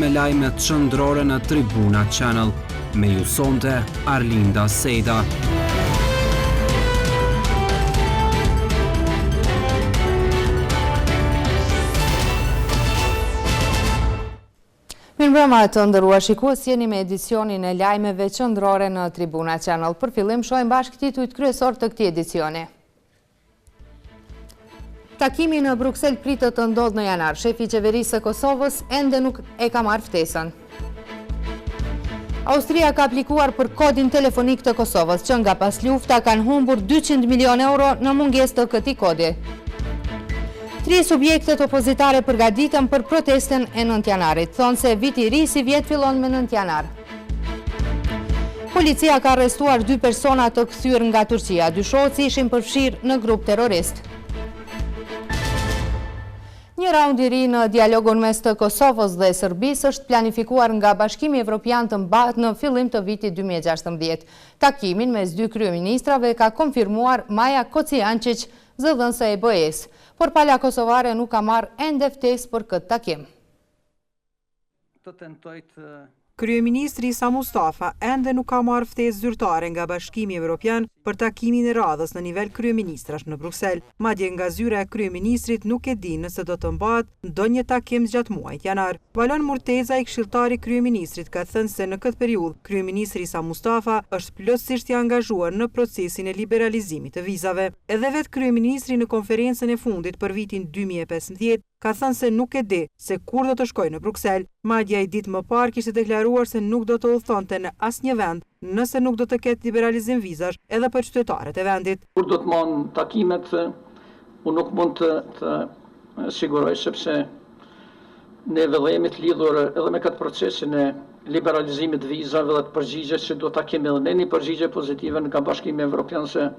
me lajmet qendrore në Tribuna Channel. Me ju sonte Arlinda Sejda. Mirëmbrëma të nderuar shikues, jeni me edicionin e lajmeve qendrore në Tribuna Channel. Për fillim, shohim bashkë titujt kryesorë të këtij edicioni. Takimi në Bruksel pritet të ndodhë në janar. Shefi i qeverisë së Kosovës ende nuk e ka marrë ftesën. Austria ka aplikuar për kodin telefonik të Kosovës, që nga paslufta kanë humbur 200 milion euro në mungesë të këtij kodi. Tri subjektet opozitare përgatiten për protestën e 9 janarit. Thonë se viti i ri sivjet fillon me 9 janar. Policia ka arrestuar dy persona të kthyer nga Turqia, dyshohet se ishin përfshirë në grup terrorist. Një raund i ri në dialogun mes të Kosovës dhe Serbisë është planifikuar nga Bashkimi Evropian të mbahet në fillim të vitit 2016. Takimin mes dy kryeministrave ka konfirmuar Maja Kocijançiq, zëdhënëse e BE-së, por pala kosovare nuk ka marrë ende ftesë për këtë takim. të tentoj të Kryeministri Isa Mustafa ende nuk ka marrë ftesë zyrtare nga Bashkimi Evropian për takimin e radhës në nivel kryeministrash në Bruksel. Madje nga zyra e kryeministrit nuk e dinë nëse do të mbahet ndonjë takim gjatë muajit janar. Valon Murtezaj, këshilltar i kryeministrit ka thënë se në këtë periudhë kryeministri Isa Mustafa është plotësisht i angazhuar në procesin e liberalizimit të vizave. Edhe vetë kryeministri në konferencën e fundit për vitin 2015 ka thënë se nuk e di se kur do të shkojë në Bruksel. Madje ai ditë më parë kishte deklaruar se nuk do të udhëtonte në asnjë vend nëse nuk do të ketë liberalizim vizash edhe për qytetarët e vendit. Kur do të mbahen takimet, unë nuk mund të të siguroj sepse neve dhe jemi të lidhur edhe me këtë procesin e liberalizimit të vizave dhe të përgjigjes që do ta kemi edhe ne një përgjigje pozitive nga Bashkimi Evropian se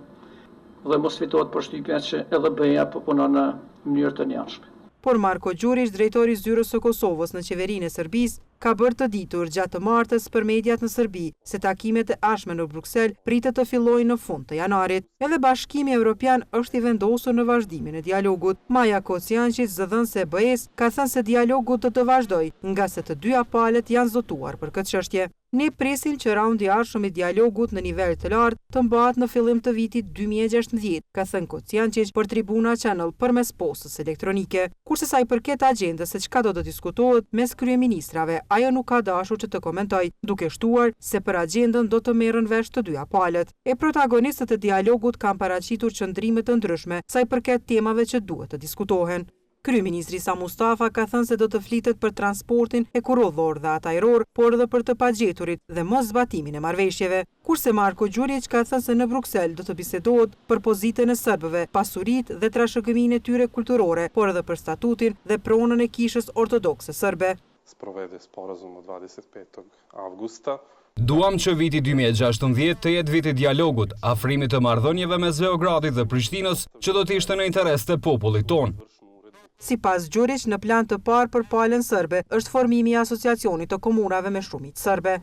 dhe mos fitohet përshtypja që edhe BE-ja po punon në mënyrë të njëanshme. Por Marko Gjuriq, drejtor i Zyrës së Kosovës në Qeverinë e Serbisë, ka bërë të ditur gjatë të martës për mediat në Serbi se takimet e ardhshme në Bruksel pritet të fillojnë në fund të janarit. Edhe Bashkimi Evropian është i vendosur në vazhdimin e dialogut. Maja Kocijançiq, zëdhënëse e BE-së, ka thënë se dialogu do të vazhdojë, ngase të dyja palët janë zotuar për këtë çështje. Ne presim që raundi i ardhshëm i dialogut në nivel të lartë të mbahet në fillim të vitit 2016, ka thënë Kocijançiq për Tribuna Channel përmes postës elektronike. Kurse sa i përket agjendës se çka do të diskutohet mes kryeministrave, ajo nuk ka dashur që të komentojë, duke shtuar se për agjendën do të merren vesh të dyja palët. E protagonistët e dialogut kanë paraqitur qëndrime të ndryshme sa i përket temave që duhet të diskutohen. Kryeministri Isa Mustafa ka thënë se do të flitet për transportin hekurudhor dhe atë ajror, por edhe për të pagjeturit dhe moszbatimin e marrëveshjeve. Kurse Marko Gjuriq ka thënë se në Bruksel do të bisedohet për pozitën e serbëve, pasuritë dhe trashëgiminë e tyre kulturore, por edhe për statutin dhe pronën e Kishës Ortodokse Sërbe. sprovede sporazum od 25. avgusta. Duam që viti 2016 të jetë vit i dialogut, afrimit të marrëdhënieve mes Beogradit dhe Prishtinës, që do të ishte në interes të popullit tonë. Sipas Gjuriq, në plan të parë për palën sërbe është formimi i Asociacionit të Komunave me shumicë sërbe.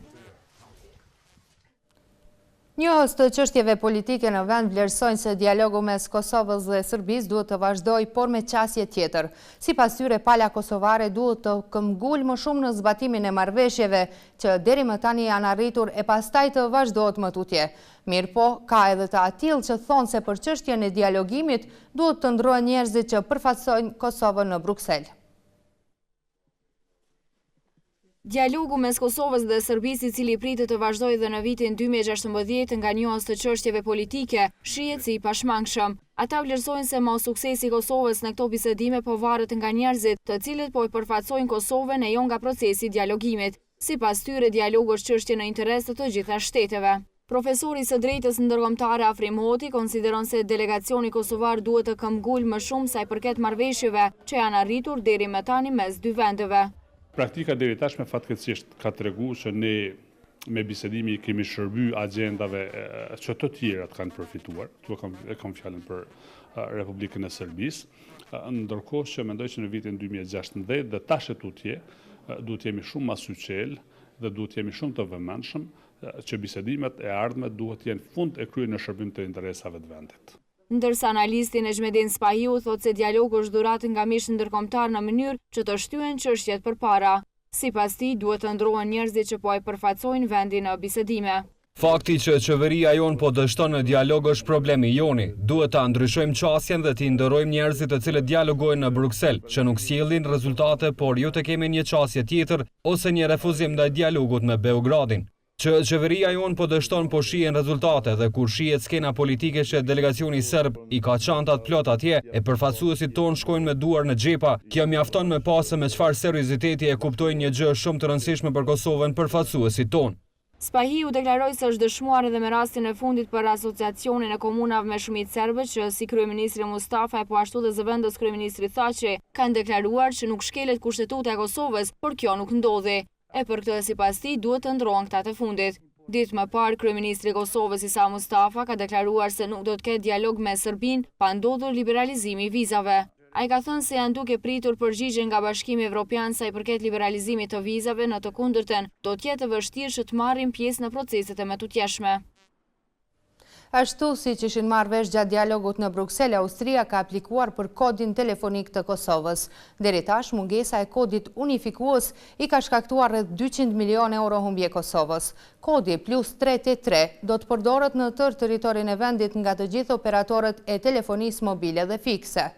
Njohës të çështjeve politike në vend vlerësojnë se dialogu mes Kosovës dhe Serbisë duhet të vazhdojë, por me qasje tjetër. Sipas tyre, pala kosovare duhet të këmbgulë më shumë në zbatimin e marrëveshjeve që deri më tani janë arritur e pastaj të vazhdohet më tutje. Mirëpo, ka edhe të atillë që thonë se për çështjen e dialogimit duhet të ndërrohen njerëzit që përfaqësojnë Kosovën në Bruksel. Dialogu mes Kosovës dhe Serbisë i cili pritet të vazhdojë dhe në vitin 2016 nga njohës të çështjeve politike, shihet si i pashmangshëm. Ata vlerësojnë se mossuksesi i Kosovës në këto bisedime po varet nga njerëzit, të cilët po e përfaqësojnë Kosovën e jo nga procesi i dialogimit. Sipas tyre, dialogu është çështje në interes të të gjitha shteteve. Profesori i së drejtës ndërkombëtare Afrim Hoti konsideron se delegacioni kosovar duhet të këmbgulë më shumë sa i përket marrëveshjeve që janë arritur deri më tani mes dy vendeve. Praktika deri tashme fatkeqësisht ka tregu që ne me bisedime i kemi shërby agjendave që të tjerat kanë përfituar, këtu e kam, e kam fjalën për Republikën e Serbisë, ndërkohë që mendoj që në vitin 2016 dhe tash e tutje duhet të jemi shumë ma syçelë dhe duhet të jemi shumë të vëmendshëm që bisedimet e ardhme duhet të jenë fund e krye në shërbim të interesave të vendit. Ndërsa analisti Nexhmedin Spahiu thotë se dialogu është dhuratë nga miqtë ndërkombëtarë në mënyrë që të shtyhen çështjet përpara. Sipas tij, duhet të ndërrohen njerëzit që po e përfaqësojnë vendin në bisedime. Fakti që qeveria jonë po dështon në dialog është problem i joni. Duhet ta ndryshojmë qasjen dhe t'i ndërrojmë njerëzit të cilët dialogojnë në Bruksel, që nuk sjellin rezultate por jo të kemi një qasje tjetër ose një refuzim ndaj dialogut me Beogradin. Që qeveria jonë po dështon po shihen rezultate dhe kur shihet skena politike që delegacioni serb i ka çantat plot atje e përfaqësuesit tonë shkojnë me duar në xhepa, kjo mjafton me pa se me çfarë serioziteti e kuptojnë një gjë shumë të rëndësishme për Kosovën përfaqësuesit tonë. Spahiu deklaroi se është dëshmuar edhe me rastin e fundit për Asociacionin e Komunave me shumicë serbe që si kryeministri Mustafa e po ashtu dhe zëvendës kryeministri Thaçi kanë deklaruar që nuk shkelet Kushtetuta e Kosovës, por kjo nuk ndodhi. E për këtë sipas tij duhet të ndërrohen këta të fundit. Ditë më parë kryeministri i Kosovës Isa Mustafa ka deklaruar se nuk do të ketë dialog me Serbinë pa ndodhur liberalizimi i vizave. Ai ka thënë se janë duke pritur përgjigje nga Bashkimi Evropian sa i përket liberalizimit të vizave në të kundërtën do të jetë e vështirë që të marrin pjesë në proceset e mëtutjeshme. Ashtu siç ishin marrë vesh gjatë dialogut në Bruksel, Austria ka aplikuar për kodin telefonik të Kosovës. Deri tash, mungesa e kodit unifikues i ka shkaktuar rreth 200 milionë euro humbje Kosovës. Kodi plus 383 do të përdoret në tërë territorin e vendit nga të gjithë operatorët e telefonisë mobile dhe fikse.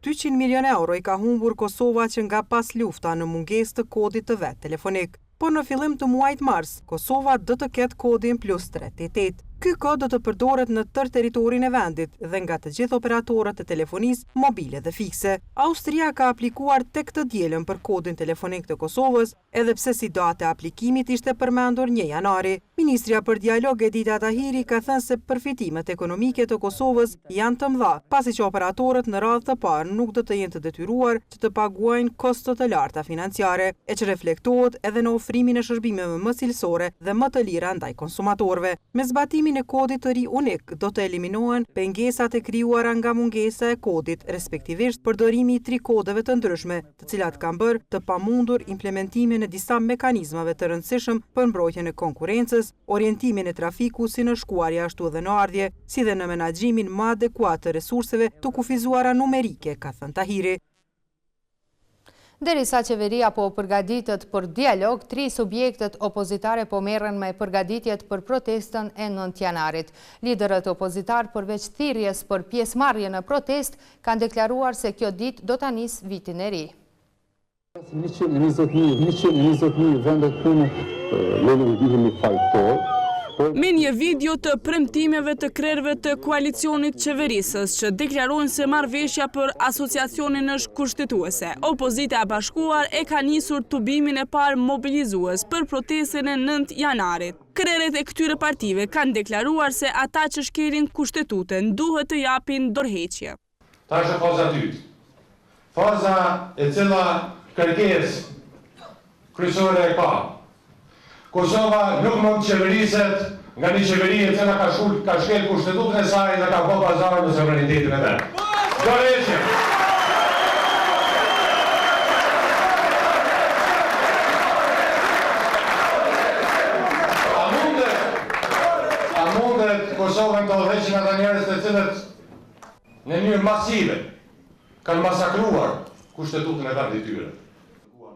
200 milionë euro i ka humbur Kosova që nga paslufta në mungesë të kodit të vet telefonik. Por në fillim të muajit mars, Kosova do të ketë kodin plus 388. Ky kod do të përdoret në tërë territorin e vendit dhe nga të gjithë operatorët e telefonisë mobile dhe fikse. Austria ka aplikuar tek të dielën për kodin telefonik të Kosovës, edhe pse si datë e aplikimit ishte përmendur 1 janari. Ministrja për dialog Edita Tahiri ka thënë se përfitimet ekonomike të Kosovës janë të mëdha, pasi që operatorët në radhë të parë nuk do të jenë të detyruar që të paguajnë kosto të larta financiare, e që reflektohet edhe në ofrimin e shërbimeve më cilësore dhe më të lira ndaj konsumatorëve. Me zbatimin e kodit të ri unik do të eliminohen pengesat e krijuara nga mungesa e kodit, respektivisht përdorimi i tri kodeve të ndryshme, të cilat kanë bërë të pamundur implementimin e disa mekanizmave të rëndësishëm për mbrojtjen e konkurrencës, orientimin e trafikut si në shkuarje ashtu edhe në ardhje, si dhe në menaxhimin më adekuat të resurseve të kufizuara numerike, ka thënë Tahiri. Derisa qeveria po përgatitet për dialog, tri subjektet opozitare po merren me përgatitjet për protestën e 9 janarit. Liderët opozitarë përveç thirrjes për pjesëmarrje në protestë, kanë deklaruar se kjo ditë do ta nisë vitin e ri. 120.000, 120.000 vende pune. Ne nuk ndihemi fajtor. Me një video të premtimeve të krerëve të koalicionit qeverisës që deklarojnë se marrëveshja për asociacionin është kushtetuese, opozita e bashkuar e ka nisur tubimin e parë mobilizues për protestën e 9 janarit. Krerët e këtyre partive kanë deklaruar se ata që shkelin kushtetutën duhet të japin dorëheqje. Tash është faza e dytë. Faza e cila kërkesë kryesore e ka. Kosova nuk mund të qeveriset nga një qeveri e cila ka shul, ka shkel kushtetutën e saj dhe ka bë pazar me sovranitetin e vet. Dorëheqje! A mundet, a mundet Kosovën të udhëheqin ata njerëz të cilët në mënyrë masive kanë masakruar kushtetutën e vendit tyre.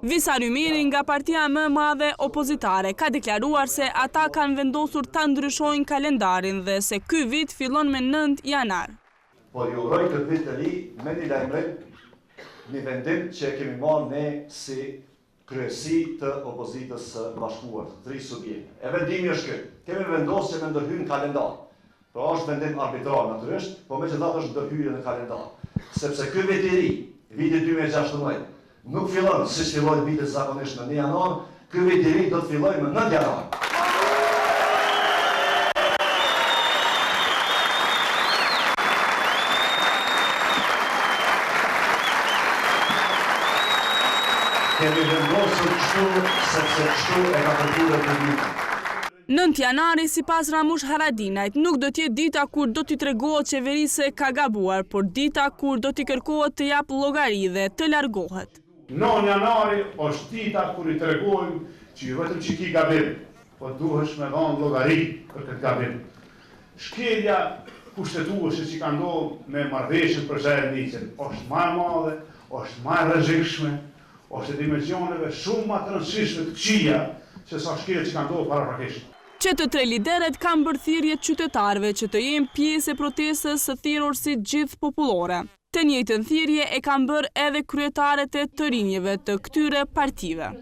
Visar Ymeri nga partia më e madhe opozitare ka deklaruar se ata kanë vendosur ta ndryshojnë kalendarin dhe se ky vit fillon me 9 janar. Por ju uroj këtë vit të ri me një lajmërim, një vendim që e kemi marrë ne si kryesi të opozitës së bashkuar, të tri subjekte. E vendimi është ky. Kemi vendosur që me ndërhy në kalendar. Pra është vendim arbitrar natyrisht, po megjithatë është ndërhyrje në kalendar. Sepse ky vit i ri, viti 2016, nuk fillon siç fillojnë vitet zakonisht në 1 janar, ky vit i ri do të fillojë më 9 janar. Kemi vendosur kështu sepse kështu e ka kërkuar Republika. 9 janari sipas Ramush Haradinajt nuk do të jetë dita kur do t'i tregohet qeverisë se ka gabuar, por dita kur do t'i kërkohet të japë llogari dhe të largohet. 9 janari është dita kur i tregojmë që jo vetëm që ki gabim, po duhesh me dhënë llogari për këtë gabim. Shkelja kushtetuese që ka ndodhur me marrëveshjen për zajednicën është më e madhe, është më e rrezikshme. Është e dimensioneve shumë ma të rëndësishme të këqija se sa shkeljet që kanë ndodhur paraprakisht. Që të tre liderët kanë bërë thirrje qytetarëve që të jenë pjesë e protestës së thirrur si gjithëpopullore. Të njëjtën thirrje e kanë bërë edhe kryetarët e të rinjve të këtyre partive.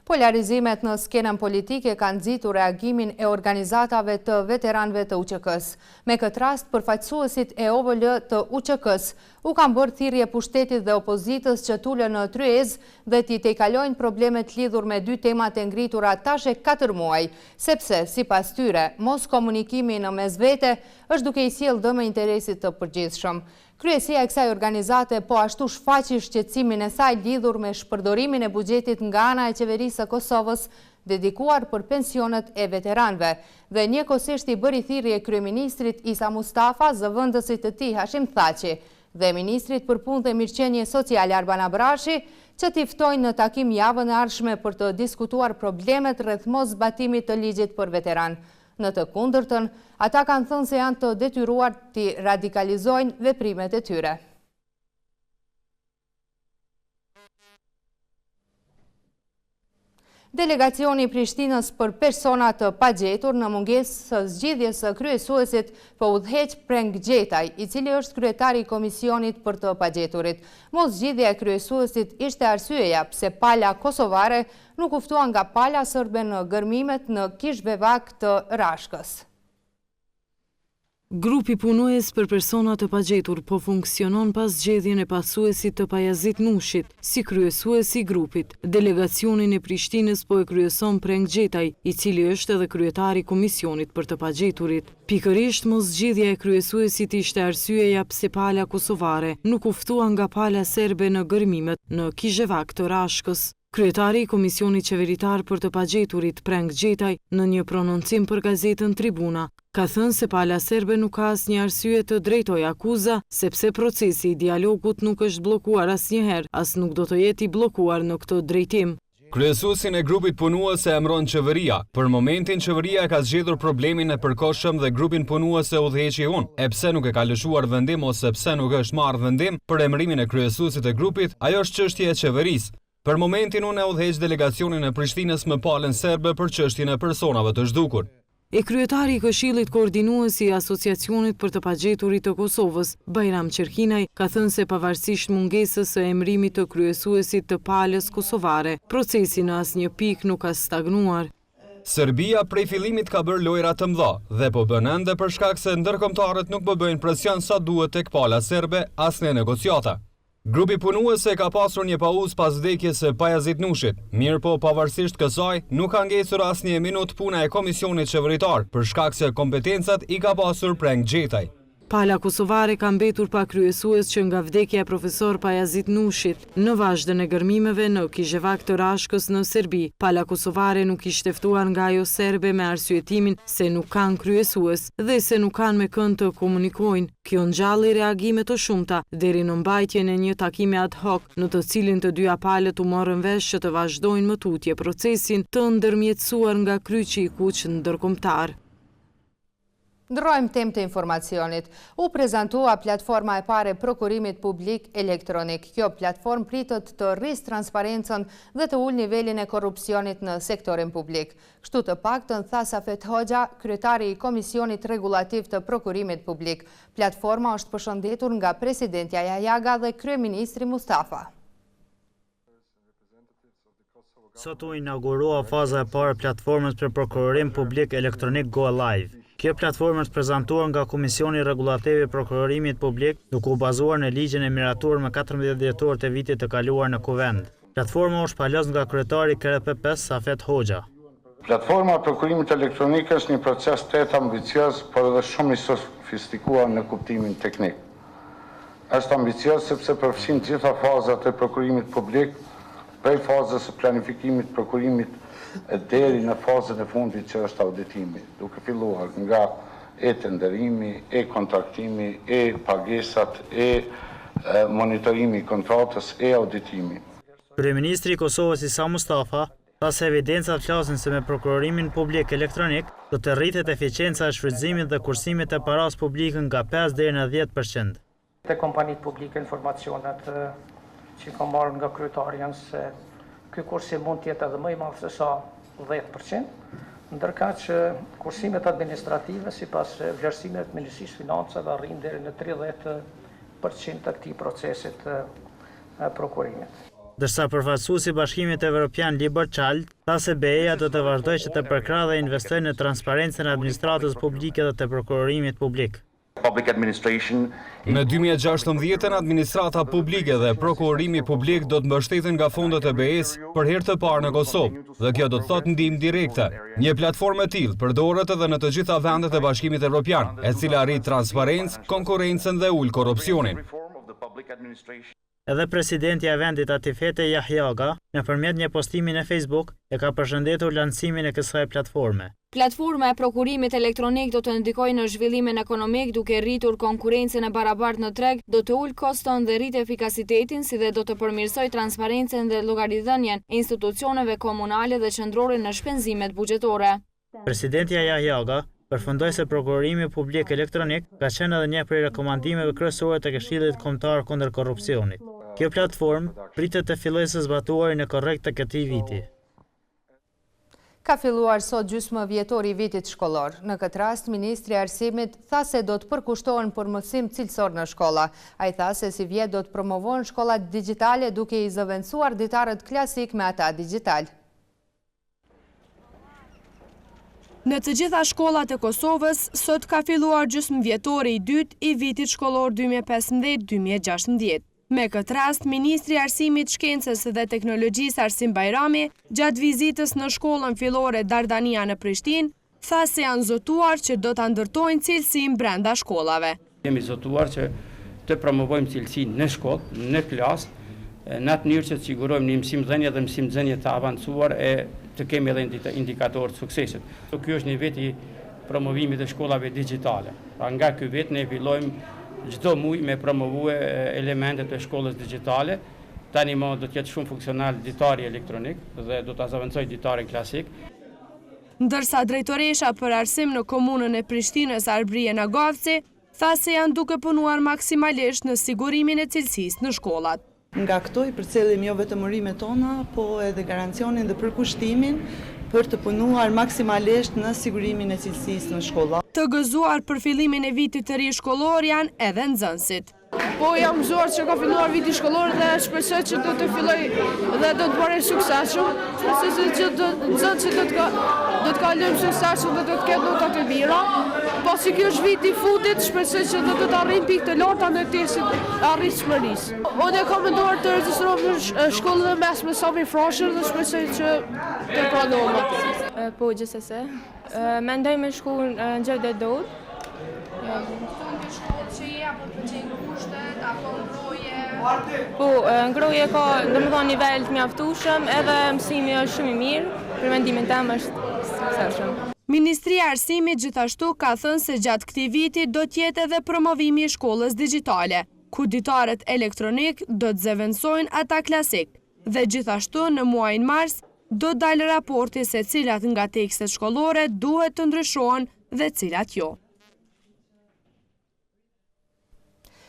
Polarizimet në skenën politike kanë nxitur reagimin e organizatave të veteranëve të UÇK-së. Me këtë rast, përfaqësuesit e OVL të UÇK-së u kanë bërë thirrje pushtetit dhe opozitës që të ulen në tryezë dhe t'i tejkalojnë problemet lidhur me dy temat e ngritura tash e katër muaj, sepse, sipas tyre, moskomunikimi në mes vete është duke i sjellë dëme interesit të përgjithshëm. Kryesia e kësaj organizate po ashtu shfaqi shqetësimin e saj lidhur me shpërdorimin e buxhetit nga ana e Qeverisë së Kosovës dedikuar për pensionet e veteranëve dhe njëkohësisht i bëri thirrje kryeministrit Isa Mustafa, zëvendësit të tij Hashim Thaçi dhe ministrit për Punë dhe Mirëqenie Sociale Arban Abrashi që t'i ftojnë në takim javën e ardhshme për të diskutuar problemet rreth moszbatimit të ligjit për veteranë. Në të kundërtën, ata kanë thënë se janë të detyruar t'i radikalizojnë veprimet e tyre. Delegacioni i Prishtinës për persona të pagjetur në mungesë së zgjidhjes së kryesuesit po udhëheq Preng Gjetaj, i cili është kryetari i Komisionit për të pagjeturit. Moszgjidhja e kryesuesit ishte arsyeja pse pala kosovare nuk u ftua nga pala sërbe në gërmimet në Kizhevak të Rashkës. Grupi punues për persona të pagjetur po funksionon pa zgjedhjen e pasuesit të Pajazit Nushit, si kryesues i grupit. Delegacionin e Prishtinës po e kryeson Preng Gjetaj, i cili është edhe kryetar i Komisionit për të Pagjeturit. Pikërisht moszgjidhja e kryesuesit ishte arsyeja pse pala kosovare nuk u ftua nga pala serbe në gërmimet në Kizhevak të Rashkës. Kryetari i Komisionit Qeveritar për të Pagjeturit, Preng Gjetaj, në një prononcim për gazetën Tribuna, ka thënë se pala serbe nuk ka asnjë arsye të drejtojë akuza, sepse procesi i dialogut nuk është bllokuar asnjëherë, as nuk do të jetë i bllokuar në këtë drejtim. Kryesuesin e grupit punues e emëron qeveria. Për momentin qeveria e ka zgjidhur problemin e përkohshëm dhe grupin punues e udhëheqi unë. E pse nuk e ka lëshuar vendim ose pse nuk është marrë vendim për emërimin e kryesuesit të grupit, ajo është çështje e qeverisë. Për momentin unë e udhëheq delegacionin e Prishtinës me palën serbe për çështjen e personave të zhdukur. E kryetari i Këshillit Koordinues i Asociacionit për të Pagjeturit të Kosovës, Bajram Qerkinaj, ka thënë se pavarësisht mungesës së emërimit të kryesuesit të palës kosovare, procesi në asnjë pikë nuk ka stagnuar. Serbia prej fillimit ka bërë lojra të mëdha dhe po bën ende për shkak se ndërkombëtarët nuk po bëjnë presion sa duhet tek pala serbe as në negociata. Grupi punues e ka pasur një pauzë pas vdekjes së Pajazit Nushit, mirëpo pavarësisht kësaj, nuk ka ngecur asnjë minutë puna e Komisionit Qeveritar, për shkak se kompetencat i ka pasur Preng Gjetaj. Pala kosovare ka mbetur pa kryesues që nga vdekja e profesor Pajazit Nushit, në vazhdën e gërmimeve në Kizhevak të Rashkës në Serbi. Pala kosovare nuk ishte ftuar nga ajo serbe me arsyetimin se nuk kanë kryesues dhe se nuk kanë me kënd të komunikojnë. Kjo ngjalli reagime të shumta, deri në mbajtjen e një takimi ad hoc, në të cilin të dyja palët u morën vesh që të vazhdojnë më tutje procesin të ndërmjetësuar nga Kryqi i Kuq Ndërkombëtar. Ndërrojmë temë të informacionit. U prezantua platforma e parë e prokurimit publik elektronik. Kjo platformë pritet të rrisë transparencën dhe të ulë nivelin e korrupsionit në sektorin publik. Kështu të paktën tha Safet Hoxha, kryetari i Komisionit Rregullativ të Prokurimit Publik. Platforma është përshëndetur nga presidentja Jahjaga dhe kryeministri Mustafa. Sot u inaugurua faza e parë e platformës për prokurorim publik elektronik Go Live. Kjo platformë është prezantuar nga Komisioni Rregullativ i Prokurorimit Publik, duke u bazuar në ligjin e miratuar më 14 dhjetor të vitit të kaluar në Kuvend. Platforma u shpalos nga kryetari i KRPP-së, Safet Hoxha. Platforma e prokurimit elektronik është një proces tejet ambicioz, por edhe shumë i sofistikuar në kuptimin teknik. Është ambicioz sepse përfshin të gjitha fazat e prokurimit publik, prej fazës së planifikimit të prokurimit e deri në fazën e fundit që është auditimi, duke filluar nga e-tenderimi, e-kontraktimi, e-pagesat, e-monitorimi i kontratës, e-auditimi. Kryeministri i Kosovës Isa Mustafa tha se evidencat flasin se me prokurorimin publik elektronik do të rritet efiçienca e shfrytëzimit dhe kursimit të parasë publike nga 5 deri në 10 për qind. Te kompanitë publike informacionet. që i kam marrë nga kryetari janë se ky kursim mund të jetë edhe më i madh se sa 10%, ndërkaq kursimet administrative sipas vlerësimeve të Ministrisë së Financave arrijnë deri në 30% të këtij procesit të prokurimit. Ndërsa përfaqësuesi i Bashkimit Evropian Libor Child tha se BE-ja do të vazhdojë që të përkrahë dhe investojë në transparencën e administratës publike dhe të prokurorimit publik. Në 2016-ën, administrata publike dhe prokurorimi publik do të mbështeten nga fondet e BE-së për herë të parë në Kosovë, dhe kjo do të thotë ndihmë direkte. Një platformë e tillë përdoret edhe në të gjitha vendet e Bashkimit Evropian, e cila rrit transparencë, konkurrencën dhe ul korrupsionin. Edhe presidentja e vendit Atifete Jahjaga, nëpërmjet një postimi në Facebook, e ka përshëndetur lansimin e kësaj platforme. Platforma e prokurimit elektronik do të ndikojë në zhvillimin ekonomik duke rritur konkurrencën e barabartë në treg, do të ulë koston dhe rritë efikasitetin si dhe do të përmirësojë transparencën dhe llogaridhënien e institucioneve komunale dhe qendrore në shpenzimet buxhetore. Presidentja Jahjaga përfundoi se prokurorimi publik elektronik ka qenë edhe një prej rekomandimeve kryesore të Këshillit Kombëtar kundër Korrupsionit. Kjo platformë pritet të fillojë së zbatuari në korrik të këtij viti. Ka filluar sot gjysmëvjetori i vitit shkollor. Në këtë rast, Ministri i Arsimit tha se do të përkushtohen për mësim cilësor në shkolla. Ai tha se sivjet do të promovohen shkollat digjitale duke i zëvendësuar ditarët klasikë me ata digjitalë. Në të gjitha shkollat e Kosovës, sot ka filluar gjysmëvjetori i dytë i vitit shkollor 2015 2016. Me këtë rast, Ministri i Arsimit, Shkencës dhe Teknologjisë Arsim Bajrami, gjatë vizitës në shkollën fillore Dardania në Prishtinë, tha se janë zotuar që do ta ndërtojnë cilësinë brenda shkollave. Jemi zotuar që të promovojmë cilësinë në shkollë, në klasë, në atë mënyrë që të sigurojmë një mësimdhënie dhe mësimnxënie të avancuar e të kemi edhe indikatorë të suksesit. Ky është një vit i promovimit të shkollave digjitale. Pra nga ky vit ne fillojmë çdo muaj me promovue elementet e shkollës digjitale. Tani më do të jetë shumë funksional ditari elektronik dhe do ta zëvendësojë ditarin klasik. Ndërsa drejtoresha për arsim në komunën e Prishtinës Arbrie Nagavci, tha se janë duke punuar maksimalisht në sigurimin e cilësisë në shkollat. Nga këto i përcjellim jo vetëm urimet tona, po edhe garancionin dhe përkushtimin për të punuar maksimalisht në sigurimin e cilësisë në shkolla. Të gëzuar për fillimin e vitit të ri shkollor janë edhe nxënësit. Po jam gëzuar që ka filluar viti shkollor dhe shpresoj që do të filloj dhe do të mbaroj suksesshëm. Shpresoj se gjithë nxënësit do të do të kalojmë suksesshëm dhe do të ketë nota të mira. Pasi ky është viti i fundit, shpresoj që do të arrijmë pikë të larta në testin e arritshmërisë. Unë kam menduar të regjistrohem në shkollën e mesme Sami Frashëri dhe shpresoj që të pranohem aty. Po, gjithsesi. Mendoj me shku në Xhevdet Dodë. Në shkollë që je, apo të pëlqejnë kushtet, apo ngrohje? Po, ngrohje ka, domethonë, nivel të mjaftueshëm, edhe mësimi është shumë i mirë, për mendimin tem është suksesshëm. Ministria e Arsimit gjithashtu ka thënë se gjatë këtij viti do të jetë edhe promovimi i shkollës digjitale, ku ditarët elektronikë do të zëvendësojnë ata klasikë dhe gjithashtu në muajin mars do të dalë raporti se cilat nga tekstet shkollore duhet të ndryshohen dhe cilat jo.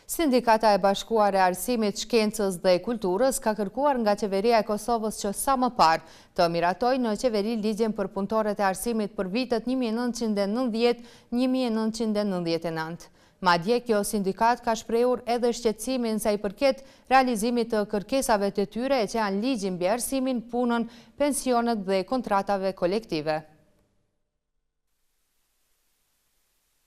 Sindikata e Bashkuar e Arsimit, Shkencës dhe Kulturës ka kërkuar nga Qeveria e Kosovës që sa më parë të miratojë në Qeveri ligjin për punëtorët e arsimit për vitet 1990-1999. Madje, kjo sindikatë ka shprehur edhe shqetësimin sa i përket realizimit të kërkesave të tyre e që janë ligji mbi arsimin, punën, pensionet dhe kontratave kolektive.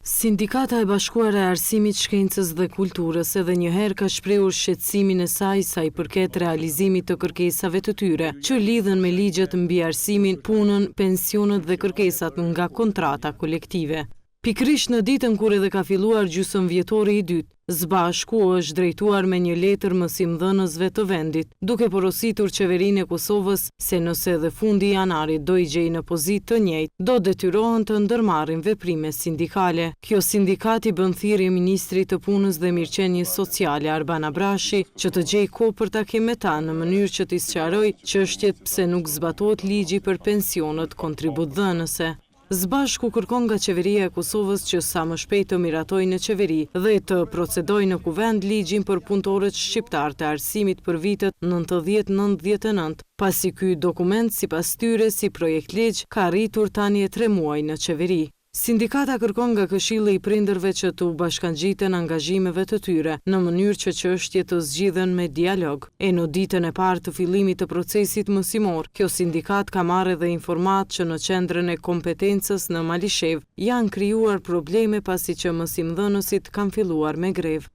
Sindikata e Bashkuar e Arsimit, Shkencës dhe Kulturës edhe një herë ka shprehur shqetësimin e saj sa i përket realizimit të kërkesave të tyre, që lidhen me ligjet mbi arsimin, punën, pensionet dhe kërkesat nga kontrata kolektive. Pikërisht në ditën kur edhe ka filluar gjysëmvjetori i dytë, SBASHK-u është drejtuar me një letër mësimdhënësve të vendit, duke porositur Qeverinë e Kosovës se nëse edhe fundi i janarit do i gjejë në pozitë të njëjtë, do detyrohen të ndërmarrin veprime sindikale. Kjo sindikatë i bën thirrje ministrit të Punës dhe Mirëqenies Sociale, Arban Abrashi, që të gjejë kohë për takim me ta në mënyrë që t'i sqarojë çështjet pse nuk zbatohet ligji për pensionet kontributdhënëse. SBASHK-u kërkon nga Qeveria e Kosovës që sa më shpejt të miratojë në Qeveri dhe të procedojë në Kuvend ligjin për punëtorët shqiptarë të arsimit për vitet 90-99, pasi ky dokument sipas tyre si projektligj ka arritur tani e tre muaj në Qeveri. Sindikata kërkon nga Këshilli i Prindërve që t'u bashkangjiten angazhimeve të tyre, në mënyrë që çështjet të zgjidhen me dialog. E në ditën e parë të fillimit të procesit mësimor, kjo sindikatë ka marrë edhe informatë që në Qendrën e Kompetencës në Malishevë janë krijuar probleme pasi që mësimdhënësit kanë filluar me grevë.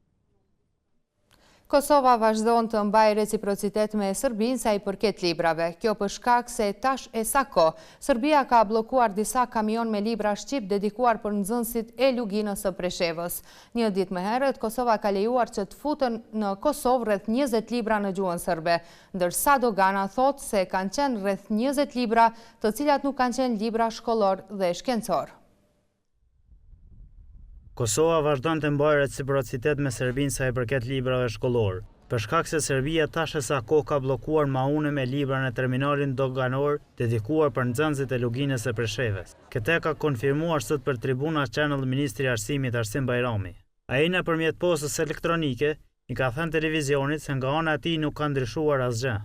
Kosova vazhdon të mbajë reciprocitet me Serbinë sa i përket librave. Kjo për shkak se tash e sa kohë, Serbia ka bllokuar disa kamionë me libra shqip dedikuar për nxënësit e Luginës së Preshevës. Një ditë më herët, Kosova ka lejuar që të futen në Kosovë rreth 20 libra në gjuhën serbe, ndërsa dogana thotë se kanë qenë rreth 20 libra, të cilat nuk kanë qenë libra shkollorë dhe shkencorë. Kosova vazhdon të mbajë reciprocitet me Serbinë sa i përket librave shkollorë, për shkak se Serbia tash e sa kohë ka bllokuar maune me libra në terminalin doganor dedikuar për nxënësit e Luginës së Preshevës. Këtë e ka konfirmuar sot për Tribuna Channel ministri i Arsimit Arsim Bajrami. Ai nëpërmjet postës elektronike i ka thënë televizionit se nga ana e tij nuk ka ndryshuar asgjë.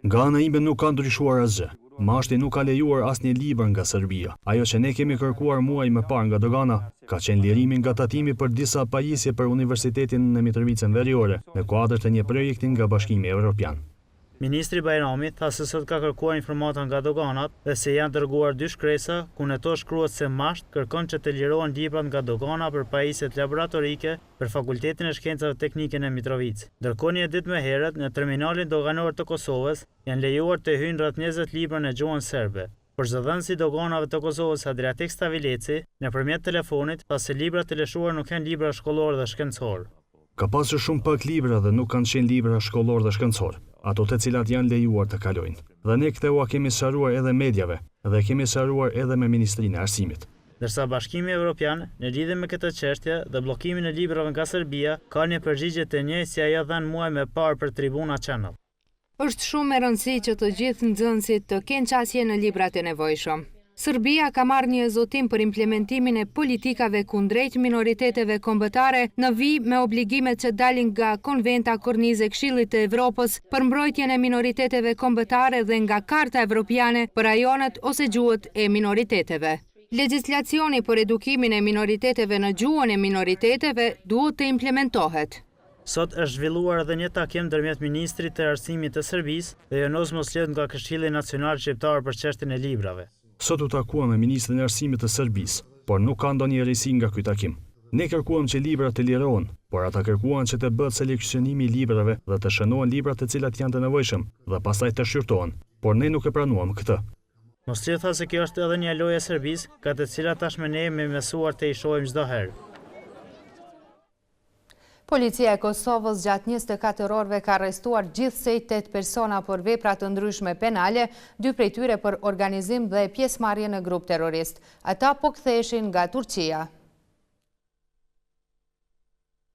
Nga ana ime nuk ka ndryshuar asgjë. MASHT-i nuk ka lejuar asnjë libër nga Serbia. Ajo që ne kemi kërkuar muaj më parë nga dogana, ka qenë lirimi nga tatimi për disa pajisje për Universitetin në Mitrovicën Veriore, në kuadër të një projekti nga Bashkimi Evropian. Ministri Bajrami tha se sot ka kërkuar informata nga doganat dhe se janë dërguar dy shkresa ku në to shkruhet se MASHT kërkon që të lirohen librat nga dogana për pajisjet laboratorike për Fakultetin e Shkencave Teknike në Mitrovicë. Ndërkohë një ditë më herët, në terminalin doganor të Kosovës janë lejuar të hyjnë rreth 20 libra në gjuhën serbe. Por zëdhënësi i doganave të Kosovës Adriatik Stavileci, nëpërmjet telefonit, tha se librat e lëshuar nuk janë libra shkollorë dhe shkencorë. Ka pasur shumë pak libra dhe nuk kanë qenë libra shkollorë dhe shkencorë, ato të cilat janë lejuar të kalojnë. Dhe ne këtë ua kemi sqaruar edhe mediave dhe e kemi sqaruar edhe me Ministrinë e Arsimit. Ndërsa Bashkimi Evropian, në lidhje me këtë çështje dhe bllokimin e librave nga Serbia, ka një përgjigje të njëjtë si ajo dhënë muaj më parë për Tribuna Channel. Është shumë me rëndësi që të gjithë nxënësit të kenë qasje në librat e nevojshëm. Serbia ka marrë një zotim për implementimin e politikave kundrejt minoriteteve kombëtare në vijë me obligimet që dalin nga Konventa Kornizë e Këshillit të Evropës për mbrojtjen e minoriteteve kombëtare dhe nga Karta Evropiane për rajonet ose gjuhët e minoriteteve. Legjislacioni për edukimin e minoriteteve në gjuhën e minoriteteve duhet të implementohet. Sot është zhvilluar edhe një takim ndërmjet ministrit të Arsimit të Serbisë dhe Jonuz Musliut nga Këshilli Nacional Shqiptar për çështjen e librave. Sot u takuam me ministrin e Arsimit të Serbisë, por nuk ka ndonjë risi nga ky takim. Ne kërkuam që librat të lirohen, por ata kërkuan që të bëhet seleksionimi i librave dhe të shënohen librat të cilat janë të nevojshëm dhe pastaj të shqyrtohen, por ne nuk e pranuam këtë. Musliu tha se kjo është edhe një lojë e Serbisë, nga të cilat tashmë ne jemi mësuar të i shohim çdo herë. Policia e Kosovës gjatë 24 orëve ka arrestuar gjithsej 8 persona për vepra të ndryshme penale, dy prej tyre për organizim dhe pjesëmarrje në grup terrorist. Ata po ktheheshin nga Turqia.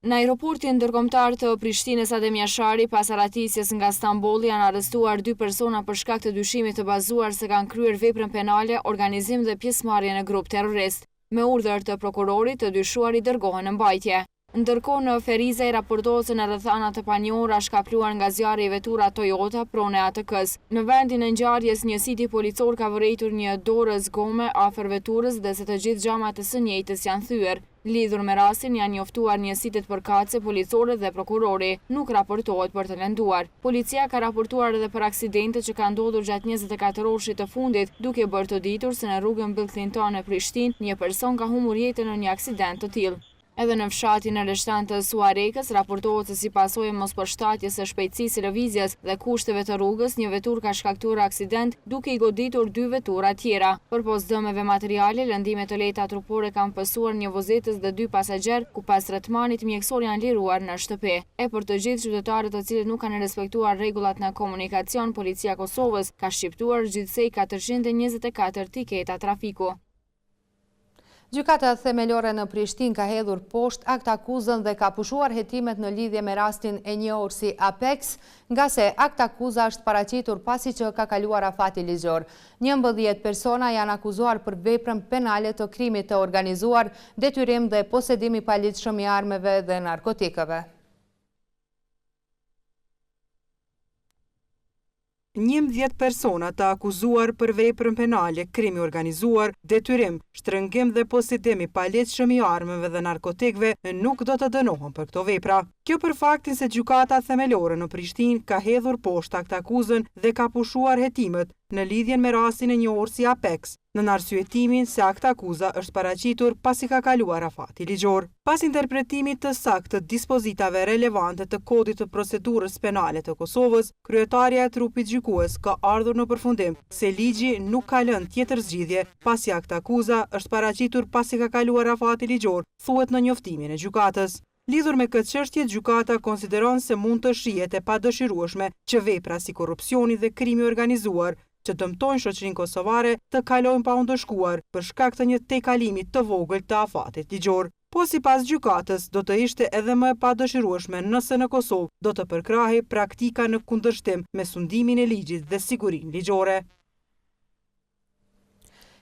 Në aeroportin ndërkombëtar të Prishtinës Adem Jashari, pas arratisjes nga Stambolli janë arrestuar dy persona për shkak të dyshimit të bazuar se kanë kryer veprën penale organizim dhe pjesëmarrje në grup terrorist. Me urdhër të prokurorit, të dyshuarit dërgohen në mbajtje. Ndërkohë në Ferizaj raportohet se në rrethana të panjohura është kapluar nga zjarri vetura Toyota, pronë e ATK-së. Në vendin e ngjarjes, njësiti policor ka vërejtur një dorëz gome afër veturës dhe se të gjithë xhamat e së njëjtës janë thyer. Lidhur me rastin janë njoftuar njësitet përkatëse policore dhe prokurori. Nuk raportohet për të lënduar. Policia ka raportuar edhe për aksidente që kanë ndodhur gjatë 24 orëshit të fundit, duke bërë të ditur se në rrugën Bill Clinton në Prishtinë, një person ka humbur jetën në një aksident të tillë. Edhe në fshatin Reshtan të Suharekës raportohet se si pasojë e mospërshtatjes së shpejtësisë së lëvizjes dhe kushteve të rrugës, një veturë ka shkaktuar aksident duke i goditur dy vetura tjera. Përpos dëmeve materiale, lëndime të lehta trupore kanë pësuar një vozitës dhe dy pasagjerë, ku pas tretmanit mjekësor janë liruar në shtëpi. E për të gjithë qytetarët të cilët nuk kanë respektuar rregullat në komunikacion, Policia e Kosovës ka shqiptuar gjithsej 424 tiketa trafiku. Gjykata Themelore në Prishtinë ka hedhur poshtë aktakuzën dhe ka pushuar hetimet në lidhje me rastin e njohur si Apex, ngase aktakuza është paraqitur pasi që ka kaluar afati ligjor. 11 persona janë akuzuar për veprën penale të krimit të organizuar, detyrim dhe posedim i paligjshëm i armëve dhe narkotikëve. 11 persona të akuzuar për veprën penale krim i organizuar, detyrim, shtrëngim dhe posedim i paligjshëm i armëve dhe narkotikëve nuk do të dënohen për këto vepra. Kjo për faktin se Gjykata Themelore në Prishtinë ka hedhur poshtë aktakuzën dhe ka pushuar hetimet në lidhjen me rastin e njohur si Apex, nën arsyetimin se aktakuza është paraqitur pasi ka kaluar afati ligjor. Pas interpretimit të saktë të dispozitave relevante të Kodit të Procedurës Penale të Kosovës, kryetarja e trupit gjykues ka ardhur në përfundim se ligji nuk ka lënë tjetër zgjidhje pasi aktakuza është paraqitur pasi ka kaluar afati ligjor, thuhet në njoftimin e gjykatës. Lidhur me këtë çështje, gjykata konsideron se mund të shihet e padëshirueshme që vepra si korrupsioni dhe krimi i organizuar që dëmtojnë shoqërinë kosovare të kalojnë pa u ndëshkuar për shkak të një tejkalimi të vogël të afatit ligjor. Po sipas gjykatës, do të ishte edhe më e padëshirueshme nëse në Kosovë do të përkrahej praktika në kundërshtim me sundimin e ligjit dhe sigurinë ligjore.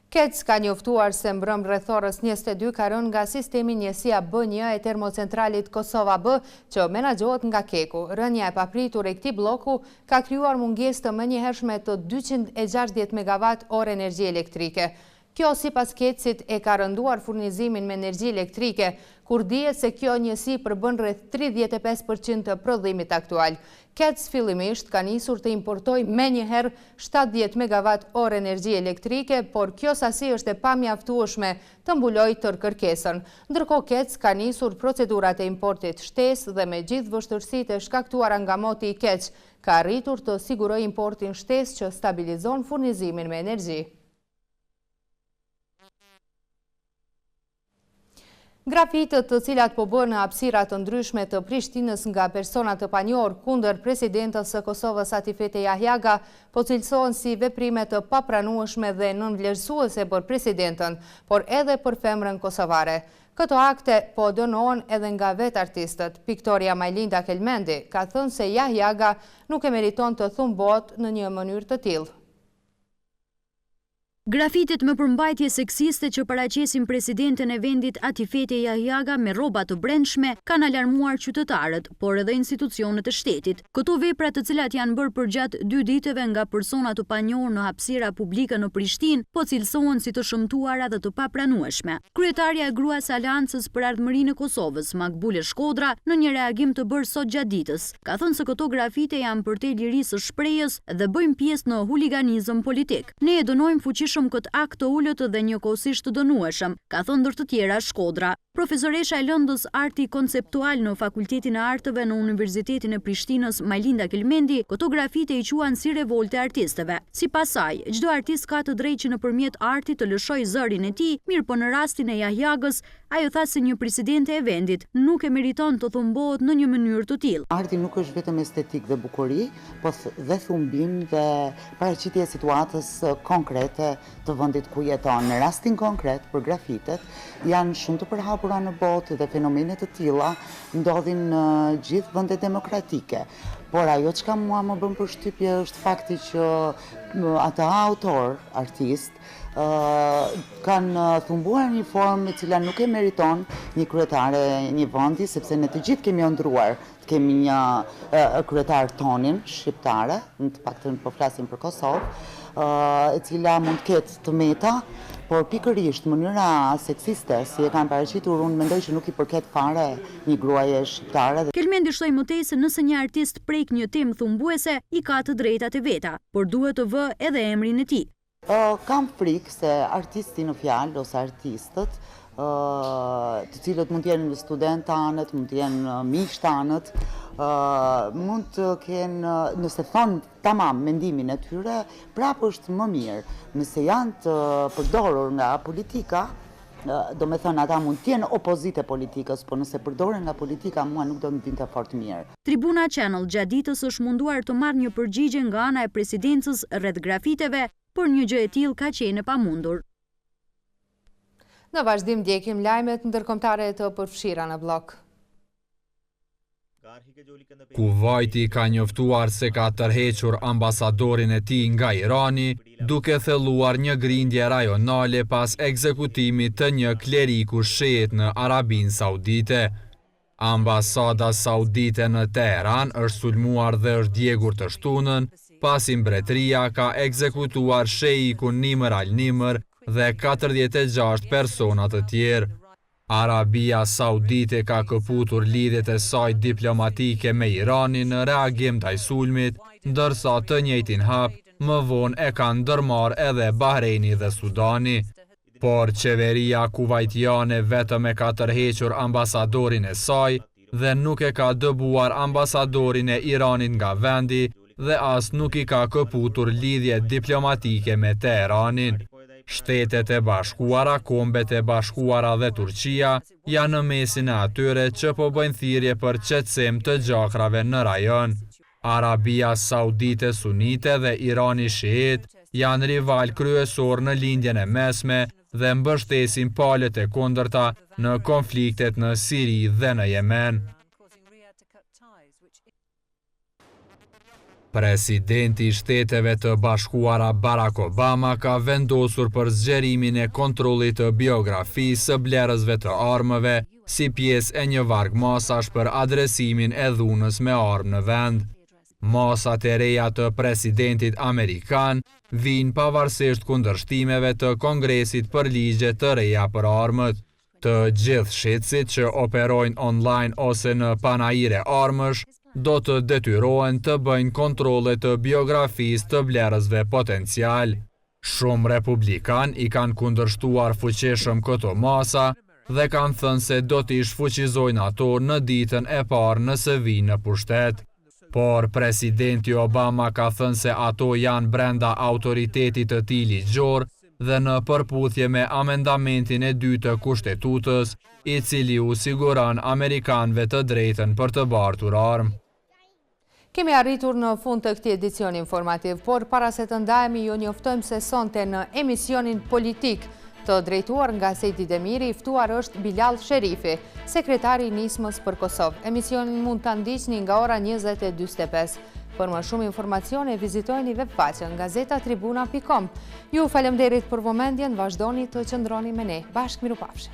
KEDS ka njoftuar se mbrëmë rreth orës 22 ka rënë nga sistemi njësia B1 e termocentralit Kosova B, që menaxhohet nga KEK-u. Rënia e papritur e këtij blloku ka krijuar mungesë të menjëhershme të 260 megawatt orë energji elektrike. Kjo sipas KEDS-it e ka rënduar furnizimin me energji elektrike, kur dihet se kjo njësi përbën rreth 35% të prodhimit aktual. KEDS fillimisht ka nisur të importojë menjëherë 70 megavat orë energji elektrike, por kjo sasi është e pamjaftueshme të mbulojë tërë kërkesën. Ndërkohë KEDS ka nisur procedurat e importit shtesë dhe me gjithë vështirësitë e shkaktuara nga moti i keq, ka arritur të sigurojë importin shtesë që stabilizon furnizimin me energji. Grafitet të cilat po bëhen në hapësira të ndryshme të Prishtinës nga persona të panjohur kundër presidentes së Kosovës Atifete Jahjaga po cilësohen si veprime të papranueshme dhe nënvlerësuese për presidenten, por edhe për femrën kosovare. Këto akte po dënohen edhe nga vetë artistët. Piktorja Majlinda Kelmendi ka thënë se Jahjaga nuk e meriton të thumbohet në një mënyrë të tillë. Grafitet me përmbajtje seksiste që paraqesin presidenten e vendit Atifete Jahjaga me rroba të brendshme kanë alarmuar qytetarët, por edhe institucionet e shtetit. Këto vepra të cilat janë bërë përgjatë dy ditëve nga persona të panjohur në hapësira publike në Prishtinë, po cilësohen si të shëmtuara dhe të papranueshme. Kryetarja e Gruas së Aleancës për Ardhmërinë e Kosovës, Magbule Shkodra, në një reagim të bërë sot gjatë ditës, ka thënë se këto grafite janë përtej lirisë së shprehjes dhe bëjnë pjesë në huliganizëm politik. Ne e dënojmë fuqishëm këtë akt të ulët dhe njëkohësisht të dënueshëm, ka thënë ndër të tjera Shkodra. Profesoresha e lëndës Arti Konceptual në Fakultetin e Arteve në Universitetin e Prishtinës, Majlinda Kelmendi, këto grafite i quan si revoltë e artistëve. Sipas saj, çdo artist ka të drejtë që nëpërmjet artit të lëshojë zërin e tij, mirëpo në rastin e Jahjagës, ajo tha se një presidente e vendit nuk e meriton të thumbohet në një mënyrë të tillë. Arti nuk është vetëm estetikë dhe bukuri, po dhe thumbim dhe paraqitje e situatës konkrete të vendit ku jeton. Në rastin konkret për grafitet, janë shumë të përhapura në botë dhe fenomene të tilla ndodhin në gjithë vendet demokratike. Por ajo çka mua më bën përshtypje është fakti që ata autorë, artistë, kanë thumbuar një formë e cila nuk e meriton një kryetare një vendi, sepse ne të gjithë kemi ëndërruar të kemi një kryetar tonin, shqiptare, në të paktën po flasim për Kosovë, e cila mund të ketë të meta, por pikërisht mënyra seksiste si e kanë paraqitur, unë mendoj që nuk i përket fare një gruaje shqiptare. Kelmendi shtoi më tej se nëse një artist prek një temë thumbuese, i ka të drejtat e veta, por duhet të vë edhe emrin e tij. Kam frikë se artisti në fjalë ose artistët, të cilët mund të jenë studentë tanët, mund të jenë miq tanët, mund të kenë, nëse thonë tamam mendimin e tyre, prapë është më mirë. Nëse janë të përdorur nga politika, domethënë ata mund të jenë opozitë e politikës, po nëse përdoren nga politika, mua nuk do të më vinte fort mirë. Tribuna Channel gjatë ditës është munduar të marrë një përgjigje nga ana e presidencës rreth grafiteve, por një gjë e tillë ka qenë e pamundur. Në vazhdim ndjekim lajmet ndërkombëtare të përfshira në bllok. Kuvajti ka njoftuar se ka tërhequr ambasadorin e tij nga Irani, duke thelluar një grindje rajonale pas ekzekutimit të një kleriku shiit në Arabinë Saudite. Ambasada saudite në Teheran është sulmuar dhe është djegur të shtunën, pasi mbretëria ka ekzekutuar sheikun Nimr al-Nimr dhe 46 persona të tjerë. Arabia Saudite ka këputur lidhjet e saj diplomatike me Iranin në reagim ndaj sulmit, ndërsa të njëjtin hap më vonë e kanë ndërmarrë edhe Bahreini dhe Sudani. Por qeveria kuvajtiane vetëm e ka tërhequr ambasadorin e saj dhe nuk e ka dëbuar ambasadorin e Iranit nga vendi dhe as nuk i ka këputur lidhjet diplomatike me Teheranin. Shtetet e Bashkuara, Kombet e Bashkuara dhe Turqia janë në mesin e atyre që po bëjnë thirrje për qetësim të gjakrave në rajon. Arabia Saudite sunite dhe Irani shiit janë rivalë kryesorë në Lindjen e Mesme dhe mbështesin palët e kundërta në konfliktet në Siri dhe në Jemen. Presidenti i Shteteve të Bashkuara Barack Obama ka vendosur për zgjerimin e kontrollit të biografisë së blerësve të armëve si pjesë e një varg masash për adresimin e dhunës me armë në vend. Masat e reja të presidentit amerikan vijnë pavarësisht kundërshtimeve të Kongresit për ligje të reja për armët. Të gjithë shitësit që operojnë online ose në panaire armësh do të detyrohen të bëjnë kontrolle të biografisë të blerësve potencialë. Shumë republikanë i kanë kundërshtuar fuqishëm këto masa dhe kanë thënë se do t'i shfuqizojnë ato në ditën e parë nëse vijnë në pushtet. Por presidenti Obama ka thënë se ato janë brenda autoritetit të tij ligjor dhe në përputhje me amendamentin e dytë të Kushtetutës, i cili u siguron amerikanëve të drejtën për të bartur armë. Kemi arritur në fund të këtij edicioni informativ, por para se të ndahemi ju njoftojmë se sonte në emisionin politik të drejtuar nga Sejdi Demiri, i ftuar është Bilall Sherifi, sekretari i Nismës për Kosovë. Emisionin mund ta ndiqni nga ora 20:45. Për më shumë informacione vizitojeni webfaqen gazetatribuna.com. Ju falemnderit për vëmendjen, vazhdoni të qëndroni me ne. Bashkë mirupafshim.